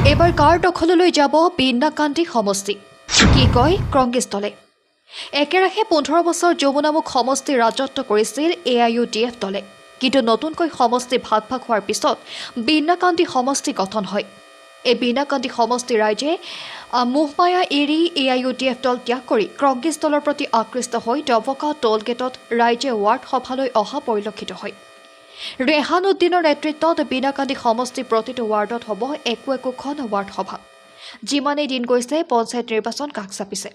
এইবাৰ কাৰ দখললৈ যাব বিন্নাকান্দি সমষ্টি? কি কয় কংগ্ৰেছ দলে? একেৰাহে 15 বছৰ যমুনামুখ সমষ্টি ৰাজত্ব কৰিছিল এ I U D F দলে। কিন্তু নতুনকৈ সমষ্টি ভাগ ভাগ হোৱাৰ পিছত বিন্নাকান্দি সমষ্টি গঠন হয়। এই বিন্নাকান্দি সমষ্টিৰ ৰাইজে মোহমায়া এৰি এ I U D F দল ত্যাগ কৰি কংগ্ৰেছ দলৰ প্ৰতি আকৃষ্ট হৈ ডবকা টোলগেটত ৰাইজে ৱাৰ্ড সভালৈ অহা পৰিলক্ষিত হয়। ৰেহান উদ্দিনৰ নেতৃত্বত বিনাকান্দি সমষ্টিৰ প্ৰতিটো ৱাৰ্ডত হ'ব একো একোখন ৱাৰ্ড সভা। যিমানেই দিন গৈছে, পঞ্চায়ত নিৰ্বাচন কাষ চাপিছে।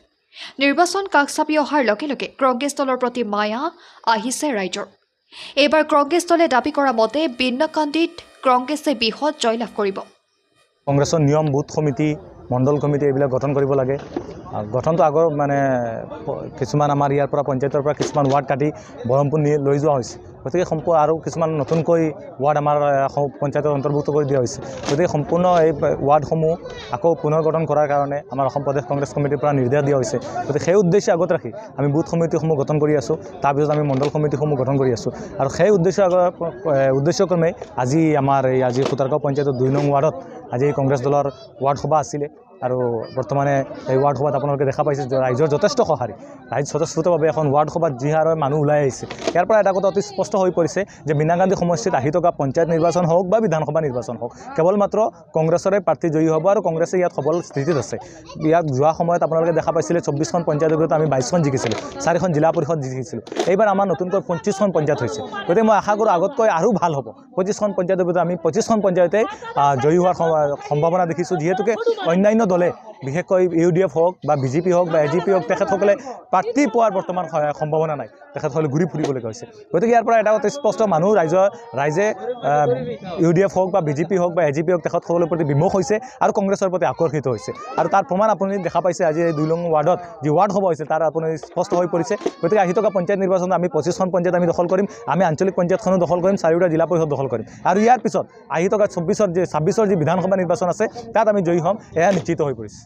নিৰ্বাচন কাষ চাপি অহাৰ লগে লগে কংগ্ৰেছ দলৰ প্ৰতি মায়া আহিছে ৰাইজৰ। এইবাৰ কংগ্ৰেছ দলে দাবী কৰা মতে বিন্নাকান্দিত কংগ্ৰেছে বৃহৎ জয়লাভ কৰিব। কংগ্ৰেছৰ নিয়ম, বুথ সমিতি, মণ্ডল কমিটি এইবিলাক গঠন কৰিব লাগে। গঠনটো আগৰ মানে কিছুমান আমাৰ ইয়াৰ পৰা পঞ্চায়তৰ পৰা কিছুমান ৱাৰ্ড কাটি বহৰমপুৰ নি লৈ যোৱা হৈছে। গতিকে আৰু কিছুমান নতুনকৈ ৱাৰ্ড আমাৰ পঞ্চায়তত অন্তৰ্ভুক্ত কৰি দিয়া হৈছে। গতিকে সম্পূৰ্ণ এই ৱাৰ্ডসমূহ আকৌ পুনৰ গঠন কৰাৰ কাৰণে আমাৰ অসম প্ৰদেশ কংগ্ৰেছ কমিটিৰ পৰা নিৰ্দেশ দিয়া হৈছে। গতিকে সেই উদ্দেশ্য আগত ৰাখি আমি বুথ সমিতিসমূহ গঠন কৰি আছোঁ। তাৰপিছত আমি মণ্ডল সমিতিসমূহ গঠন কৰি আছোঁ আৰু সেই উদ্দেশ্য আগত উদ্দেশ্যক্ৰমে আজি আমাৰ এই আজি সুতাৰগাঁও পঞ্চায়তৰ 2 নং ৱাৰ্ডত আজি এই কংগ্ৰেছ দলৰ ৱাৰ্ড সভা আছিলে। আৰু বৰ্তমানে এই ৱাৰ্ড সভাত আপোনালোকে দেখা পাইছে যে ৰাইজৰ যথেষ্ট সঁহাৰি। ৰাইজ স্বতঃস্ফূৰ্তভাৱে এখন ৱাৰ্ড সভাত যি হাৰৰ মানুহ ওলাই আহিছে, ইয়াৰ পৰা এটা কথা অতি স্পষ্ট হৈ পৰিছে যে বিনাকান্দি সমষ্টিত আহি থকা পঞ্চায়ত নিৰ্বাচন হওক বা বিধানসভা নিৰ্বাচন হওক, কেৱল মাত্ৰ কংগ্ৰেছৰে প্ৰাৰ্থী জয়ী হ'ব আৰু কংগ্ৰেছে ইয়াত সবল স্থিতিত আছে। ইয়াত যোৱা সময়ত আপোনালোকে দেখা পাইছিলে, 24খন পঞ্চায়তৰ ভিতৰত আমি 22খন জিকিছিলোঁ, চাৰিখন জিলা পৰিষদ জিকিছিলোঁ। এইবাৰ আমাৰ নতুনকৈ 25খন পঞ্চায়ত হৈছে। গতিকে মই আশা কৰোঁ আগতকৈ আৰু ভাল হ'ব। 25খন পঞ্চায়তৰ ভিতৰত আমি 25খন পঞ্চায়তে জয়ী হোৱাৰ সম্ভাৱনা দেখিছোঁ, যিহেতুকে অন্যান্য দলে, বিশেষকৈ ইউ ডি এফ হওক বা বিজেপি হওক বা এ জি পি হওক, তেখেতসকলে প্ৰাৰ্থী পোৱাৰ বৰ্তমান সম্ভাৱনা নাই। তেখেতসকলে ঘূৰি ফুৰিবলগীয়া হৈছে। গতিকে ইয়াৰ পৰা এটা কথা স্পষ্ট, মানুহ ৰাইজে ইউ ডি এফ হওক বা বিজেপি হওক বা এ জি পি হওক, তেখেতসকলৰ প্ৰতি বিমুখ হৈছে আৰু কংগ্ৰেছৰ প্ৰতি আকৰ্ষিত হৈছে। আৰু তাৰ প্ৰমাণ আপুনি দেখা পাইছে, আজি এই 2 নং ৱাৰ্ডত যি ৱাৰ্ড সভা হৈছে, তাৰ আপুনি স্পষ্ট হৈ পৰিছে। গতিকে আহি থকা পঞ্চায়ত নিৰ্বাচনত আমি 25খন পঞ্চায়ত আমি দখল কৰিম, আমি আঞ্চলিক পঞ্চায়তখনো দখল কৰিম, চাৰিওটা জিলা পৰিষদ দখল কৰিম আৰু ইয়াৰ পিছত আহি থকা 24ৰ যি 26ৰ যি বিধানসভা নিৰ্বাচন আছে, তাত আমি জয়ী হ'ম, এয়া নিশ্চিত হৈ পৰিছে।